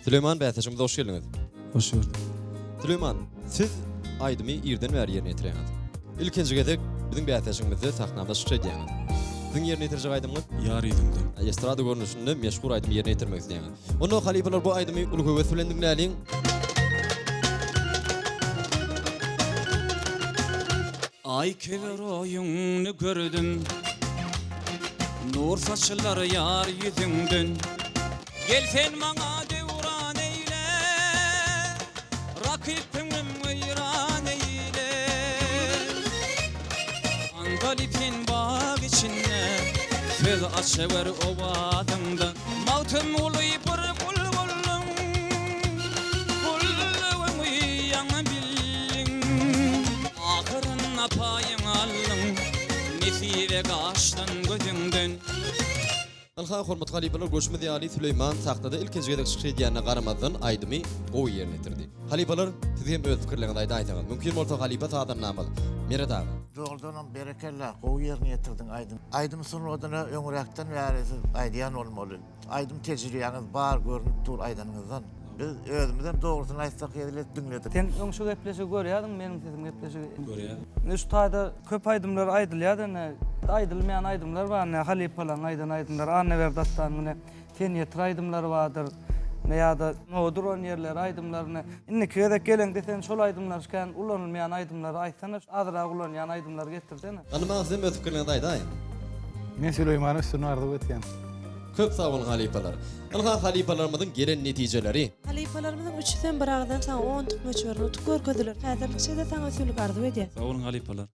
Süleýman bäsleşigimize hoş geldiňiz. Hoş gördük. Süleýman, siz aýdymy irden bäri ýerine ýetirýäňiz. Ilkinji gezek biziň bäsleşigimizde sahnamda çykyş edýäňiz. Siziň ýerine ýetirjek aýdymyňyz? Ýar ýüzüňden. Estrada görnüşinde meşhur aýdymy ýerine ýetirmek isleýäňiz. Onda halypalar bu aýdymy uly höwes bilen diňläliň. Aý kibi roýuňny gördüm. Nur saçylar ýar ýüzüňden. Gel sen maňa döwran eýle, Rakyp köňlüm weýran eýle. Andalyp sen bag içinde, Söz açawer owazyňda. Magtymguly bir gul bolduň, Gullugyňy ýaňy bildiň. Ahyrynda paýyňy aldyň, Nesibe gaçdyň gözüňden. Ynha, hormatly halypalar, görşümiz ýaly, Süleýman sahnada ilkinji gezek çykyş edýänine garamazdan, aýdymy gowy ýerine ýetirdi. Halypalar, siz hem öz pikirleriňizi aýdaýsaňyz. Mümkin bolsa, halypa sazandamyz Meret aga. Dogrudanam berekella gowy ýerine ýetirdiň aýdym. Aýdym sungatyna öňräkden bäri siz aýdýan bolmaly. Aýdym tejribäňiz bar görnüp dur aýdanyňyzdan. Biz özümizem dogrusyny aýtsak hezil edip diňledik. Sen öň şu gepleşigi görýärdiň meniň sesim gepleşigi. Görýän. Indi şu taýda köp aýdymlar aýdylýar ine aýdylmaýan aýdymlar bar ine halypalaryň aýdan aýdymlary Annaberdi Atdanyň ine Sen ýetir aýdymlary bardyr ine ýa-da Nowa duran ýerleri aýdymlaryny. Indiki gezek geleňde sen şol aýdymlary şu kän ulanylmaýan aýdymlary aýtsana şu azrak ulanýan aýdymlary getirsene. Gandym aga sizem öz pikirleriňizi aýdaýyň. Men Süleýmana üstün arzuw etýän. Köp sag boluň halypalar. Ynha halypalarymyzyň gelen netijeleri. Halypalarymyzyň üçüsem bir agyzdan saňa on utuk möçberinde utuk görkezdiler. Häzirlikçe-de saňa üstünlik arzuw edýäs. Sag boluň halypalar.